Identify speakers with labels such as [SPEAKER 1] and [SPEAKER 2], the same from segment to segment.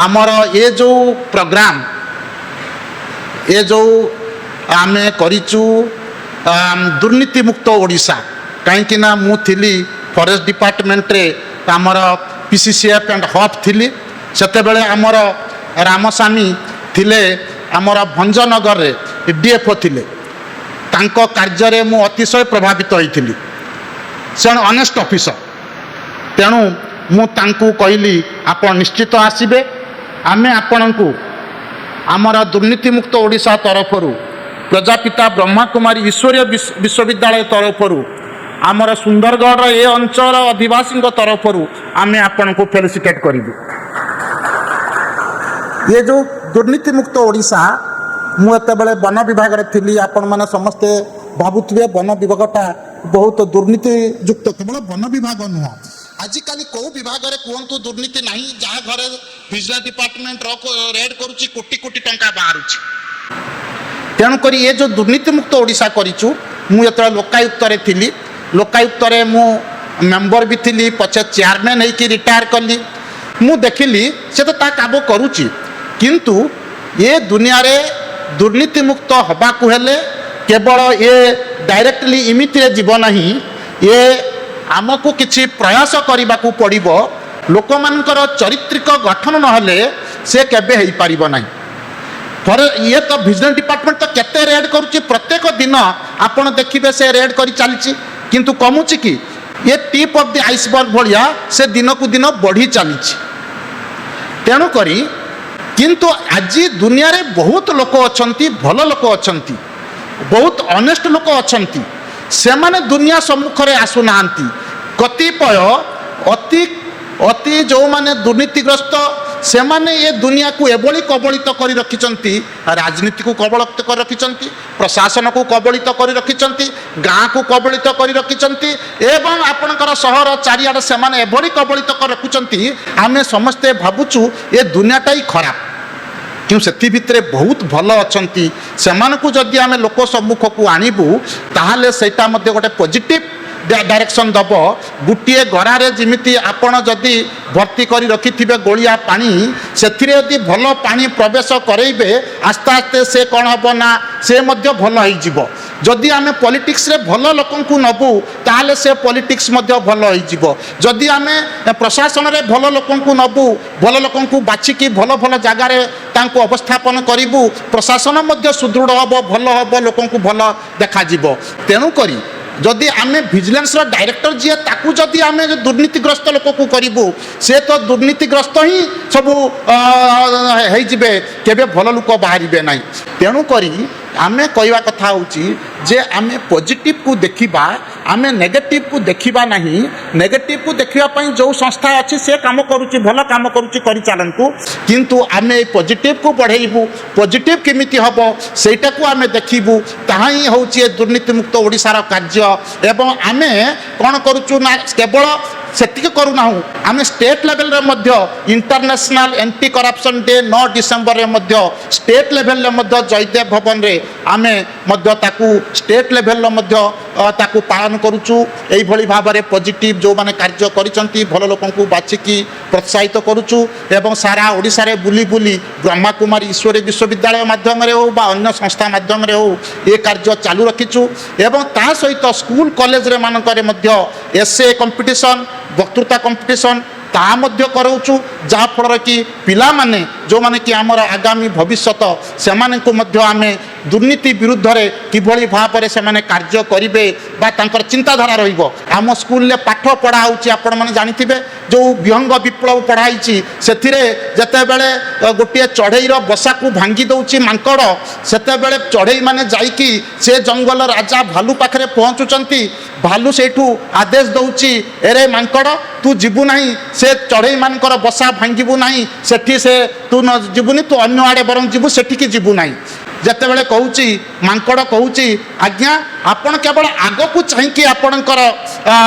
[SPEAKER 1] ଆମର ଏ ଯେଉଁ ପ୍ରୋଗ୍ରାମ୍, ଏ ଯେଉଁ ଆମେ କରିଛୁ ଦୁର୍ନୀତିମୁକ୍ତ ଓଡ଼ିଶା, କାହିଁକି ନା ମୁଁ ଥିଲି ଫରେଷ୍ଟ ଡିପାର୍ଟମେଣ୍ଟରେ, ଆମର ପିସିସିଏଫ୍ ଆଣ୍ଡ ହଫ୍ ଥିଲି। ସେତେବେଳେ ଆମର ରାମସ୍ୱାମୀ ଥିଲେ, ଆମର ଭଞ୍ଜନଗରରେ ଡିଏଫ୍ଓ ଥିଲେ। ତାଙ୍କ କାର୍ଯ୍ୟରେ ମୁଁ ଅତିଶୟ ପ୍ରଭାବିତ ହୋଇଥିଲି। ସେ ଜଣେ ଅନେଷ୍ଟ ଅଫିସର। ତେଣୁ ମୁଁ ତାଙ୍କୁ କହିଲି, ଆପଣ ନିଶ୍ଚିତ ଆସିବେ, ଆମେ ଆପଣଙ୍କୁ ଆମର ଦୁର୍ନୀତିମୁକ୍ତ ଓଡ଼ିଶା ତରଫରୁ, ପ୍ରଜାପିତା ବ୍ରହ୍ମାକୁମାରୀ ଈଶ୍ୱରୀୟ ବିଶ୍ୱବିଦ୍ୟାଳୟ ତରଫରୁ, ଆମର ସୁନ୍ଦରଗଡ଼ର ଏ ଅଞ୍ଚଳର ଅଧିବାସୀଙ୍କ ତରଫରୁ ଆମେ ଆପଣଙ୍କୁ ଫେଲିସିଟେଟ୍ କରିବୁ। ଏ ଯେଉଁ ଦୁର୍ନୀତିମୁକ୍ତ ଓଡ଼ିଶା, ମୁଁ ଯେତେବେଳେ ବନ ବିଭାଗରେ ଥିଲି, ଆପଣମାନେ ସମସ୍ତେ ଭାବୁଥିବେ ବନ ବିଭାଗଟା ବହୁତ ଦୁର୍ନୀତିଯୁକ୍ତ। କେବଳ ବନ ବିଭାଗ ନୁହଁ, ଆଜିକାଲି କେଉଁ ବିଭାଗରେ କୁହନ୍ତୁ ଦୁର୍ନୀତି ନାହିଁ? ଯାହା ଘରେ ଭିଜିଲାନ୍ସ ଡିପାର୍ଟମେଣ୍ଟ ରେଡ୍ କରୁଛି, କୋଟି କୋଟି ଟଙ୍କା ବାହାରୁଛି। ତେଣୁକରି ଏ ଯେଉଁ ଦୁର୍ନୀତିମୁକ୍ତ ଓଡ଼ିଶା କରିଛୁ, ମୁଁ ଯେତେବେଳେ ଲୋକାୟୁକ୍ତରେ ଥିଲି, ଲୋକାୟୁକ୍ତରେ ମୁଁ ମେମ୍ବର ବି ଥିଲି, ପଛେ ଚେୟାରମ୍ୟାନ୍ ହେଇକି ରିଟାୟାର କଲି। ମୁଁ ଦେଖିଲି ସେ ତ ତା କାମ କରୁଛି, କିନ୍ତୁ ଏ ଦୁନିଆରେ ଦୁର୍ନୀତିମୁକ୍ତ ହେବାକୁ ହେଲେ କେବଳ ଏ ଡାଇରେକ୍ଟଲି ଏମିତିରେ ଯିବ ନାହିଁ। ଏ ଆମକୁ କିଛି ପ୍ରୟାସ କରିବାକୁ ପଡ଼ିବ। ଲୋକମାନଙ୍କର ଚରିତ୍ରିକ ଗଠନ ନହେଲେ ସେ କେବେ ହେଇପାରିବ ନାହିଁ। ପରେ ଇଏ ତ ଭିଜିଲାନ୍ସ ଡିପାର୍ଟମେଣ୍ଟ ତ କେତେ ରେଡ୍ କରୁଛି, ପ୍ରତ୍ୟେକ ଦିନ ଆପଣ ଦେଖିବେ ସେ ରେଡ୍ କରି ଚାଲିଛି, କିନ୍ତୁ କମୁଛି କି? ଏ ଟିପ୍ ଅଫ୍ the iceberg ଭଳିଆ ସେ ଦିନକୁ ଦିନ ବଢ଼ି ଚାଲିଛି। ତେଣୁକରି କିନ୍ତୁ ଆଜି ଦୁନିଆରେ ବହୁତ ଲୋକ ଅଛନ୍ତି, ଭଲ ଲୋକ ଅଛନ୍ତି, ବହୁତ ଅନେଷ୍ଟ ଲୋକ ଅଛନ୍ତି। ସେମାନେ ଦୁନିଆ ସମ୍ମୁଖରେ ଆସୁନାହାନ୍ତି। କତିପୟ ଅତି ଅତି ଯେଉଁମାନେ ଦୁର୍ନୀତିଗ୍ରସ୍ତ, ସେମାନେ ଏ ଦୁନିଆକୁ ଏଭଳି କବଳିତ କରି ରଖିଛନ୍ତି, ରାଜନୀତିକୁ କବଳିତ କରି ରଖିଛନ୍ତି, ପ୍ରଶାସନକୁ କବଳିତ କରି ରଖିଛନ୍ତି, ଗାଁକୁ କବଳିତ କରି ରଖିଛନ୍ତି ଏବଂ ଆପଣଙ୍କର ସହର ଚାରିଆଡ଼େ ସେମାନେ ଏଭଳି କବଳିତ କରି ରଖୁଛନ୍ତି, ଆମେ ସମସ୍ତେ ଭାବୁଛୁ ଏ ଦୁନିଆଟା ହିଁ ଖରାପ। କିନ୍ତୁ ସେଥି ଭିତରେ ବହୁତ ଭଲ ଅଛନ୍ତି। ସେମାନଙ୍କୁ ଯଦି ଆମେ ଲୋକ ସମ୍ମୁଖକୁ ଆଣିବୁ, ତାହେଲେ ସେଇଟା ମଧ୍ୟ ଗୋଟେ ପଜିଟିଭ ଡାଇରେକ୍ସନ୍ ଦେବ। ଗୋଟିଏ ଗରାରେ ଯେମିତି ଆପଣ ଯଦି ଭର୍ତ୍ତି କରି ରଖିଥିବେ ଗୋଳିଆ ପାଣି, ସେଥିରେ ଯଦି ଭଲ ପାଣି ପ୍ରବେଶ କରେଇବେ, ଆସ୍ତେ ଆସ୍ତେ ସେ କ'ଣ ହେବ ନା ସେ ମଧ୍ୟ ଭଲ ହେଇଯିବ। ଯଦି ଆମେ ପଲିଟିକ୍ସରେ ଭଲ ଲୋକଙ୍କୁ ନେବୁ, ତାହେଲେ ସେ ପଲିଟିକ୍ସ ମଧ୍ୟ ଭଲ ହେଇଯିବ। ଯଦି ଆମେ ପ୍ରଶାସନରେ ଭଲ ଲୋକଙ୍କୁ ନେବୁ, ଭଲ ଲୋକଙ୍କୁ ବାଛିକି ଭଲ ଭଲ ଜାଗାରେ ତାଙ୍କୁ ଅବସ୍ଥାପନ କରିବୁ, ପ୍ରଶାସନ ମଧ୍ୟ ସୁଦୃଢ଼ ହେବ, ଭଲ ହେବ, ଲୋକଙ୍କୁ ଭଲ ଦେଖାଯିବ। ତେଣୁକରି ଯଦି ଆମେ ଭିଜିଲାନ୍ସର ଡାଇରେକ୍ଟର ଯିଏ, ତାକୁ ଯଦି ଆମେ ଦୁର୍ନୀତିଗ୍ରସ୍ତ ଲୋକକୁ କରିବୁ, ସେ ତ ଦୁର୍ନୀତିଗ୍ରସ୍ତ ହିଁ ସବୁ ହେଇଯିବେ, କେବେ ଭଲ ଲୋକ ବାହାରିବେ ନାହିଁ। ତେଣୁକରି ଆମେ କହିବା କଥା ହେଉଛି ଯେ ଆମେ ପଜିଟିଭକୁ ଦେଖିବା, ଆମେ ନେଗେଟିଭକୁ ଦେଖିବା ନାହିଁ। ନେଗେଟିଭକୁ ଦେଖିବା ପାଇଁ ଯେଉଁ ସଂସ୍ଥା ଅଛି, ସେ କାମ କରୁଛି, ଭଲ କାମ କରୁଛି, କରିଚାଲନ୍ତୁ। କିନ୍ତୁ ଆମେ ଏଇ ପଜିଟିଭକୁ ବଢ଼େଇବୁ। ପଜିଟିଭ କେମିତି ହେବ, ସେଇଟାକୁ ଆମେ ଦେଖିବୁ। ତାହା ହିଁ ହେଉଛି ଏ ଦୁର୍ନୀତିମୁକ୍ତ ଓଡ଼ିଶାର କାର୍ଯ୍ୟ। ଏବଂ ଆମେ କ'ଣ କରୁଛୁ ନା କେବଳ ସେତିକି କରୁନାହୁଁ, ଆମେ ଷ୍ଟେଟ୍ ଲେଭେଲରେ ମଧ୍ୟ ଇଣ୍ଟରନ୍ୟାସନାଲ ଆଣ୍ଟି କରପ୍ସନ୍ ଡେ 9 ଡିସେମ୍ବରରେ ମଧ୍ୟ ଷ୍ଟେଟ୍ ଲେଭେଲରେ ମଧ୍ୟ ଜୟଦେବ ଭବନରେ ଆମେ ମଧ୍ୟ ତାକୁ ଷ୍ଟେଟ୍ ଲେଭେଲର ମଧ୍ୟ ତାକୁ ପାଳନ କରୁଛୁ। ଏଇଭଳି ଭାବରେ ପଜିଟିଭ ଯେଉଁମାନେ କାର୍ଯ୍ୟ କରିଛନ୍ତି, ଭଲ ଲୋକଙ୍କୁ ବାଛିକି ପ୍ରୋତ୍ସାହିତ କରୁଛୁ ଏବଂ ସାରା ଓଡ଼ିଶାରେ ବୁଲି ବୁଲି ବ୍ରହ୍ମାକୁମାରୀ ଈଶ୍ୱରୀ ବିଶ୍ୱବିଦ୍ୟାଳୟ ମାଧ୍ୟମରେ ହେଉ ବା ଅନ୍ୟ ସଂସ୍ଥା ମାଧ୍ୟମରେ ହେଉ, ଏ କାର୍ଯ୍ୟ ଚାଲୁ ରଖିଛୁ। ଏବଂ ତା ସହିତ ସ୍କୁଲ କଲେଜରେ ମାନଙ୍କରେ ମଧ୍ୟ ଏସେ କମ୍ପିଟିସନ୍, ବକ୍ତୃତା କମ୍ପିଟିସନ୍ ତାହା ମଧ୍ୟ କରାଉଛୁ, ଯାହାଫଳରେ କି ପିଲାମାନେ, ଯେଉଁମାନେ କି ଆମର ଆଗାମୀ ଭବିଷ୍ୟତ, ସେମାନଙ୍କୁ ମଧ୍ୟ ଆମେ ଦୁର୍ନୀତି ବିରୁଦ୍ଧରେ କିଭଳି ଭାବରେ ସେମାନେ କାର୍ଯ୍ୟ କରିବେ ବା ତାଙ୍କର ଚିନ୍ତାଧାରା ରହିବ। ଆମ ସ୍କୁଲରେ ପାଠ ପଢ଼ା ହେଉଛି, ଆପଣମାନେ ଜାଣିଥିବେ, ଯେଉଁ ବିହଙ୍ଗ ବିପ୍ଳବ ପଢ଼ା ହେଇଛି, ସେଥିରେ ଯେତେବେଳେ ଗୋଟିଏ ଚଢ଼େଇର ବସାକୁ ଭାଙ୍ଗି ଦେଉଛି ମାଙ୍କଡ଼, ସେତେବେଳେ ଚଢ଼େଇମାନେ ଯାଇକି ସେ ଜଙ୍ଗଲ ରାଜା ଭାଲୁ ପାଖରେ ପହଞ୍ଚୁଛନ୍ତି। ଭାଲୁ ସେଇଠୁ ଆଦେଶ ଦେଉଛି, ଏରେ ମାଙ୍କଡ଼, ତୁ ଯିବୁ ନାହିଁ, ସେ ଚଢ଼େଇମାନଙ୍କର ବସା ଭାଙ୍ଗିବୁ ନାହିଁ, ସେଠି ସେ ତୁ ନ ଯିବୁନି, ତୁ ଅନ୍ୟ ଆଡ଼େ ବରଂ ଯିବୁ, ସେଠିକି ଯିବୁ ନାହିଁ। ଯେତେବେଳେ କହୁଛି, ମାଙ୍କଡ଼ କହୁଛି, ଆଜ୍ଞା, ଆପଣ କେବଳ ଆଗକୁ ଚାହିଁକି ଆପଣଙ୍କର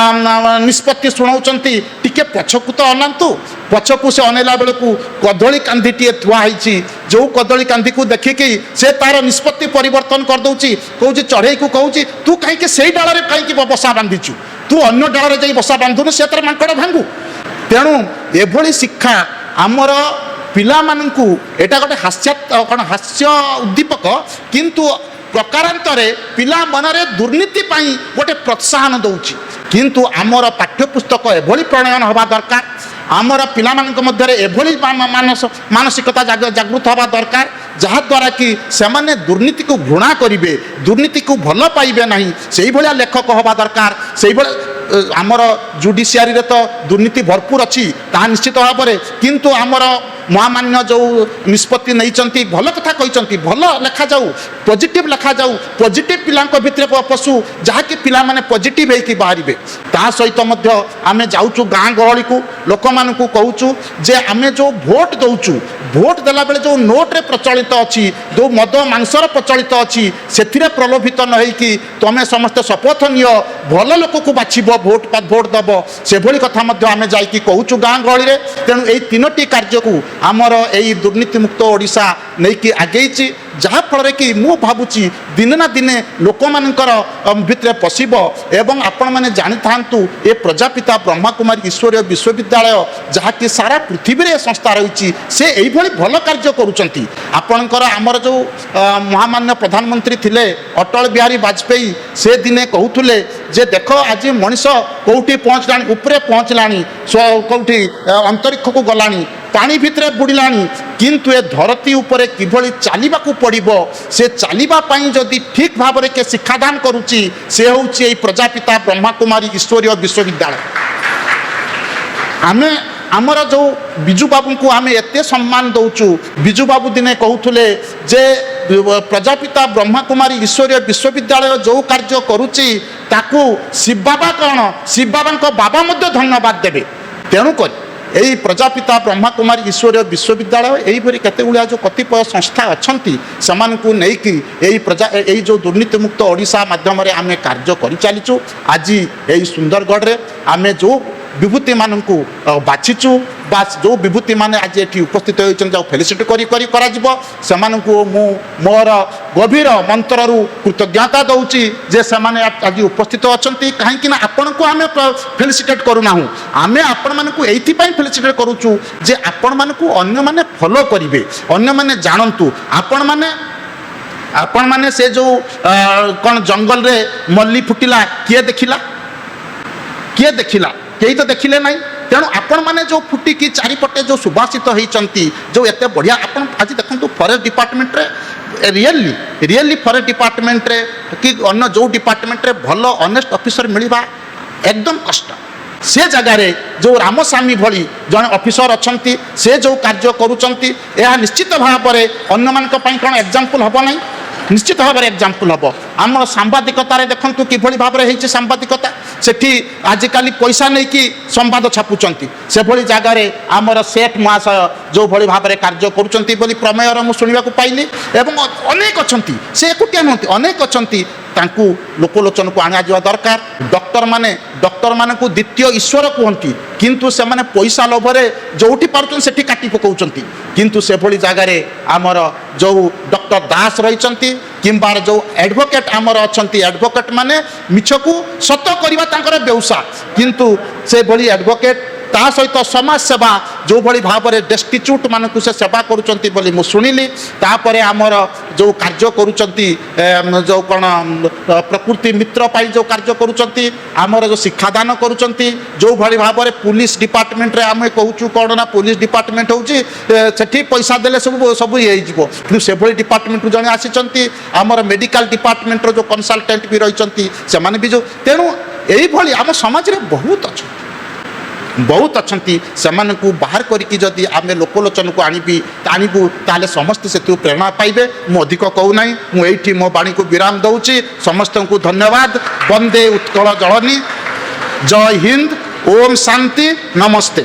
[SPEAKER 1] ନିଷ୍ପତ୍ତି ଶୁଣାଉଛନ୍ତି, ଟିକେ ପଛକୁ ତ ଅନାନ୍ତୁ। ପଛକୁ ସେ ଅନେଇଲା ବେଳକୁ କଦଳୀ କାନ୍ଧିଟିଏ ଥୁଆ ହେଇଛି, ଯେଉଁ କଦଳୀ କାନ୍ଧିକୁ ଦେଖିକି ସେ ତାର ନିଷ୍ପତ୍ତି ପରିବର୍ତ୍ତନ କରିଦେଉଛି। କହୁଛି, ଚଢ଼େଇକୁ କହୁଛି, ତୁ କାହିଁକି ସେଇ ଡାଳରେ କାହିଁକି ବସା ବାନ୍ଧିଛୁ? ତୁ ଅନ୍ୟ ଡାଳରେ ଯାଇ ବସା ବାନ୍ଧୁନୁ, ସେ ତାର ମାଙ୍କଡ଼ ଭାଙ୍ଗୁ। ତେଣୁ ଏଭଳି ଶିକ୍ଷା ଆମର ପିଲାମାନଙ୍କୁ ଏଇଟା ଗୋଟେ ହାସ୍ୟ, କ'ଣ ହାସ୍ୟ ଉଦ୍ଦୀପକ, କିନ୍ତୁ ପ୍ରକାରାନ୍ତରେ ପିଲା ମନରେ ଦୁର୍ନୀତି ପାଇଁ ଗୋଟେ ପ୍ରୋତ୍ସାହନ ଦେଉଛି। କିନ୍ତୁ ଆମର ପାଠ୍ୟପୁସ୍ତକ ଏଭଳି ପ୍ରଣୟନ ହେବା ଦରକାର, ଆମର ପିଲାମାନଙ୍କ ମଧ୍ୟରେ ଏଭଳି ମାନସିକତା ଜାଗୃତ ହେବା ଦରକାର, ଯାହାଦ୍ୱାରା କି ସେମାନେ ଦୁର୍ନୀତିକୁ ଘୃଣା କରିବେ, ଦୁର୍ନୀତିକୁ ଭଲ ପାଇବେ ନାହିଁ। ସେଇଭଳିଆ ଲେଖକ ହେବା ଦରକାର। ସେଇଭଳିଆ ଆମର ଜୁଡ଼ିସିଆରୀରେ ତ ଦୁର୍ନୀତି ଭରପୁର ଅଛି, ତାହା ନିଶ୍ଚିତ ଭାବରେ। କିନ୍ତୁ ଆମର ମହାମାନ୍ୟ ଯେଉଁ ନିଷ୍ପତ୍ତି ନେଇଛନ୍ତି, ଭଲ କଥା କହିଛନ୍ତି, ଭଲ ଲେଖାଯାଉ, ପଜିଟିଭ୍ ଲେଖାଯାଉ, ପଜିଟିଭ୍ ପିଲାଙ୍କ ଭିତରେ ପଶୁ, ଯାହାକି ପିଲାମାନେ ପଜିଟିଭ୍ ହେଇକି ବାହାରିବେ। ତା ସହିତ ମଧ୍ୟ ଆମେ ଯାଉଛୁ ଗାଁ ଗହଳିକୁ, ଲୋକମାନଙ୍କୁ କହୁଛୁ ଯେ ଆମେ ଯେଉଁ ଭୋଟ ଦେଉଛୁ, ଭୋଟ ଦେଲାବେଳେ ଯେଉଁ ନୋଟ୍ରେ ପ୍ରଚଳିତ ଅଛି, ଯେଉଁ ମଦ ମାଂସର ପ୍ରଚଳିତ ଅଛି, ସେଥିରେ ପ୍ରଲୋଭିତ ନ ହେଇକି ତୁମେ ସମସ୍ତେ ଶପଥ ନିଅ, ଭଲ ଲୋକକୁ ବାଛିବ, ଭୋଟ ଦେବ। ସେଭଳି କଥା ମଧ୍ୟ ଆମେ ଯାଇକି କହୁଛୁ ଗାଁ ଗହଳିରେ। ତେଣୁ ଏଇ ତିନୋଟି କାର୍ଯ୍ୟକୁ ଆମର ଏଇ ଦୁର୍ନୀତିମୁକ୍ତ ଓଡ଼ିଶା ନେଇକି ଆଗେଇଛି, ଯାହାଫଳରେ କି ମୁଁ ଭାବୁଛି ଦିନେ ନା ଦିନେ ଲୋକମାନଙ୍କର ଭିତରେ ପଶିବ। ଏବଂ ଆପଣମାନେ ଜାଣିଥାନ୍ତୁ, ଏ ପ୍ରଜାପିତା ବ୍ରହ୍ମାକୁମାରୀ ଈଶ୍ୱରୀୟ ବିଶ୍ୱବିଦ୍ୟାଳୟ, ଯାହାକି ସାରା ପୃଥିବୀରେ ଏ ସଂସ୍ଥା ରହିଛି, ସେ ଏଇଭଳି ଭଲ କାର୍ଯ୍ୟ କରୁଛନ୍ତି। ଆପଣଙ୍କର ଆମର ଯେଉଁ ମହାମାନ୍ୟ ପ୍ରଧାନମନ୍ତ୍ରୀ ଥିଲେ ଅଟଳ ବିହାରୀ ବାଜପେୟୀ, ସେ ଦିନେ କହୁଥିଲେ ଯେ ଦେଖ, ଆଜି ମଣିଷ କେଉଁଠି ପହଞ୍ଚିଲାଣି, ଉପରେ ପହଞ୍ଚିଲାଣି, କେଉଁଠି ଅନ୍ତରୀକ୍ଷକୁ ଗଲାଣି, ପାଣି ଭିତରେ ବୁଡ଼ିଲାଣି, କିନ୍ତୁ ଏ ଧରତୀ ଉପରେ କିଭଳି ଚାଲିବାକୁ ପଡ଼ିବ, ସେ ଚାଲିବା ପାଇଁ ଯଦି ଠିକ୍ ଭାବରେ କିଏ ଶିକ୍ଷାଦାନ କରୁଛି, ସେ ହେଉଛି ଏଇ ପ୍ରଜାପିତା ବ୍ରହ୍ମାକୁମାରୀ ଈଶ୍ୱରୀୟ ବିଶ୍ୱବିଦ୍ୟାଳୟ। ଆମେ ଆମର ଯେଉଁ ବିଜୁବାବୁଙ୍କୁ ଆମେ ଏତେ ସମ୍ମାନ ଦେଉଛୁ, ବିଜୁବାବୁ ଦିନେ କହୁଥିଲେ ଯେ ପ୍ରଜାପିତା ବ୍ରହ୍ମାକୁମାରୀ ଈଶ୍ୱରୀୟ ବିଶ୍ୱବିଦ୍ୟାଳୟ ଯେଉଁ କାର୍ଯ୍ୟ କରୁଛି, ତାକୁ ଶିବ ବାବା କ'ଣ, ଶିବ ବାବାଙ୍କ ବାବା ମଧ୍ୟ ଧନ୍ୟବାଦ ଦେବେ। ତେଣୁକରି ଏଇ ପ୍ରଜାପିତା ବ୍ରହ୍ମାକୁମାରୀ ଈଶ୍ୱରୀୟ ବିଶ୍ୱବିଦ୍ୟାଳୟ, ଏଇପରି କେତେ ଗୁଡ଼ିଏ ଯେଉଁ କତିପୟ ସଂସ୍ଥା ଅଛନ୍ତି, ସେମାନଙ୍କୁ ନେଇକି ଏଇ ଯେଉଁ ଦୁର୍ନୀତିମୁକ୍ତ ଓଡ଼ିଶା ମାଧ୍ୟମରେ ଆମେ କାର୍ଯ୍ୟ କରିଚାଲିଛୁ। ଆଜି ଏଇ ସୁନ୍ଦରଗଡ଼ରେ ଆମେ ଯେଉଁ ବିଭୂତିମାନଙ୍କୁ ବାଛିଛୁ ବା ଯେଉଁ ବିଭୂତିମାନେ ଆଜି ଏଠି ଉପସ୍ଥିତ ହୋଇଛନ୍ତି, ଯାଉ ଫେଲିସିଟ୍ କରି କରି କରାଯିବ, ସେମାନଙ୍କୁ ମୁଁ ମୋର ଗଭୀର ମନ୍ତ୍ରରୁ କୃତଜ୍ଞତା ଦେଉଛି ଯେ ସେମାନେ ଆଜି ଉପସ୍ଥିତ ଅଛନ୍ତି। କାହିଁକି ନା ଆପଣଙ୍କୁ ଆମେ ଫେଲିସିଟେଟ୍ କରୁନାହୁଁ, ଆମେ ଆପଣମାନଙ୍କୁ ଏଇଥିପାଇଁ ଫେଲିସିଟେଟ୍ କରୁଛୁ ଯେ ଆପଣମାନଙ୍କୁ ଅନ୍ୟମାନେ ଫଲୋ କରିବେ, ଅନ୍ୟମାନେ ଜାଣନ୍ତୁ। ଆପଣମାନେ ସେ ଯେଉଁ କ'ଣ ଜଙ୍ଗଲରେ ମଲ୍ଲି ଫୁଟିଲା, କିଏ ଦେଖିଲା? କିଏ ଦେଖିଲା? କେହି ତ ଦେଖିଲେ ନାହିଁ। ତେଣୁ ଆପଣମାନେ ଯେଉଁ ଫୁଟିକି ଚାରିପଟେ ଯେଉଁ ସୁବାସିତ ହେଇଛନ୍ତି, ଯେଉଁ ଏତେ ବଢ଼ିଆ, ଆପଣ ଆଜି ଦେଖନ୍ତୁ ଫରେଷ୍ଟ ଡିପାର୍ଟମେଣ୍ଟରେ, ରିଏଲି ଫରେଷ୍ଟ ଡିପାର୍ଟମେଣ୍ଟରେ କି ଅନ୍ୟ ଯେଉଁ ଡିପାର୍ଟମେଣ୍ଟରେ ଭଲ ଅନେଷ୍ଟ ଅଫିସର ମିଳିବା ଏକଦମ କଷ୍ଟ। ସେ ଜାଗାରେ ଯେଉଁ ରାମସ୍ୱାମୀ ଭଳି ଜଣେ ଅଫିସର ଅଛନ୍ତି, ସେ ଯେଉଁ କାର୍ଯ୍ୟ କରୁଛନ୍ତି, ଏହା ନିଶ୍ଚିତ ଭାବରେ ଅନ୍ୟମାନଙ୍କ ପାଇଁ କ'ଣ ଏକ୍ଜାମ୍ପଲ୍ ହେବ ନାହିଁ? ନିଶ୍ଚିତ ଭାବରେ ଏକ୍ଜାମ୍ପଲ୍ ହେବ। ଆମର ସାମ୍ବାଦିକତାରେ ଦେଖନ୍ତୁ କିଭଳି ଭାବରେ ହେଇଛି ସାମ୍ବାଦିକତା। ସେଠି ଆଜିକାଲି ପଇସା ନେଇକି ସମ୍ବାଦ ଛାପୁଛନ୍ତି। ସେଭଳି ଜାଗାରେ ଆମର ସେଠ ମହାଶୟ ଯେଉଁଭଳି ଭାବରେ କାର୍ଯ୍ୟ କରୁଛନ୍ତି ବୋଲି ପ୍ରମେୟର ମୁଁ ଶୁଣିବାକୁ ପାଇଲି, ଏବଂ ଅନେକ ଅଛନ୍ତି, ସେ ଏକୁଟିଆ ନୁହନ୍ତି, ଅନେକ ଅଛନ୍ତି, ତାଙ୍କୁ ଲୋକଲୋଚନକୁ ଆଣାଯିବା ଦରକାର। ଡକ୍ଟରମାନଙ୍କୁ ଦ୍ୱିତୀୟ ଈଶ୍ୱର କୁହନ୍ତି, କିନ୍ତୁ ସେମାନେ ପଇସା ଲୋଭରେ ଯେଉଁଠି ପାରୁଛନ୍ତି ସେଠି କାଟି ପକାଉଛନ୍ତି। କିନ୍ତୁ ସେଭଳି ଜାଗାରେ ଆମର ଯେଉଁ ଡକ୍ଟର ଦାସ ରହିଛନ୍ତି କିମ୍ବା ଯେଉଁ ଆଡ଼ଭୋକେଟ୍ ଆମର ଅଛନ୍ତି, ଆଡ଼ଭୋକେଟ୍ ମାନେ ମିଛକୁ ସତ କରିବା ତାଙ୍କର ବ୍ୟବସାୟ। କିନ୍ତୁ ସେଭଳି ଆଡ଼ଭୋକେଟ୍, ତା ସହିତ ସମାଜ ସେବା, ଯେଉଁଭଳି ଭାବରେ ଡେଷ୍ଟିଚ୍ୟୁଟ୍ ମାନଙ୍କୁ ସେ ସେବା କରୁଛନ୍ତି ବୋଲି ମୁଁ ଶୁଣିଲି। ତାପରେ ଆମର ଯେଉଁ କାର୍ଯ୍ୟ କରୁଛନ୍ତି, ଯେଉଁ କ'ଣ ପ୍ରକୃତି ମିତ୍ର ପାଇଁ ଯେଉଁ କାର୍ଯ୍ୟ କରୁଛନ୍ତି, ଆମର ଯେଉଁ ଶିକ୍ଷାଦାନ କରୁଛନ୍ତି, ଯେଉଁଭଳି ଭାବରେ ପୁଲିସ ଡିପାର୍ଟମେଣ୍ଟରେ ଆମେ କହୁଛୁ କ'ଣ ନା ପୁଲିସ ଡିପାର୍ଟମେଣ୍ଟ ହେଉଛି ସେଠି ପଇସା ଦେଲେ ସବୁ ସବୁ ଇଏ ହେଇଯିବ, କିନ୍ତୁ ସେଭଳି ଡିପାର୍ଟମେଣ୍ଟରୁ ଜଣେ ଆସିଛନ୍ତି। ଆମର ମେଡ଼ିକାଲ ଡିପାର୍ଟମେଣ୍ଟର ଯେଉଁ କନସଲଟାଣ୍ଟ ବି ରହିଛନ୍ତି, ସେମାନେ ବି ଯେଉଁ, ତେଣୁ ଏଇଭଳି ଆମ ସମାଜରେ ବହୁତ ଅଛନ୍ତି, ବହୁତ ଅଛନ୍ତି। ସେମାନଙ୍କୁ ବାହାର କରିକି ଯଦି ଆମେ ଲୋକଲୋଚନକୁ ଆଣିବୁ, ତାହେଲେ ସମସ୍ତେ ସେଥିରୁ ପ୍ରେରଣା ପାଇବେ। ମୁଁ ଅଧିକ କହୁନାହିଁ, ମୁଁ ଏଇଠି ମୋ ବାଣୀକୁ ବିରାମ ଦେଉଛି। ସମସ୍ତଙ୍କୁ ଧନ୍ୟବାଦ। ବନ୍ଦେ ଉତ୍କଳ ଜନନୀ। ଜୟ ହିନ୍ଦ। ଓମ୍ ଶାନ୍ତି। ନମସ୍ତେ।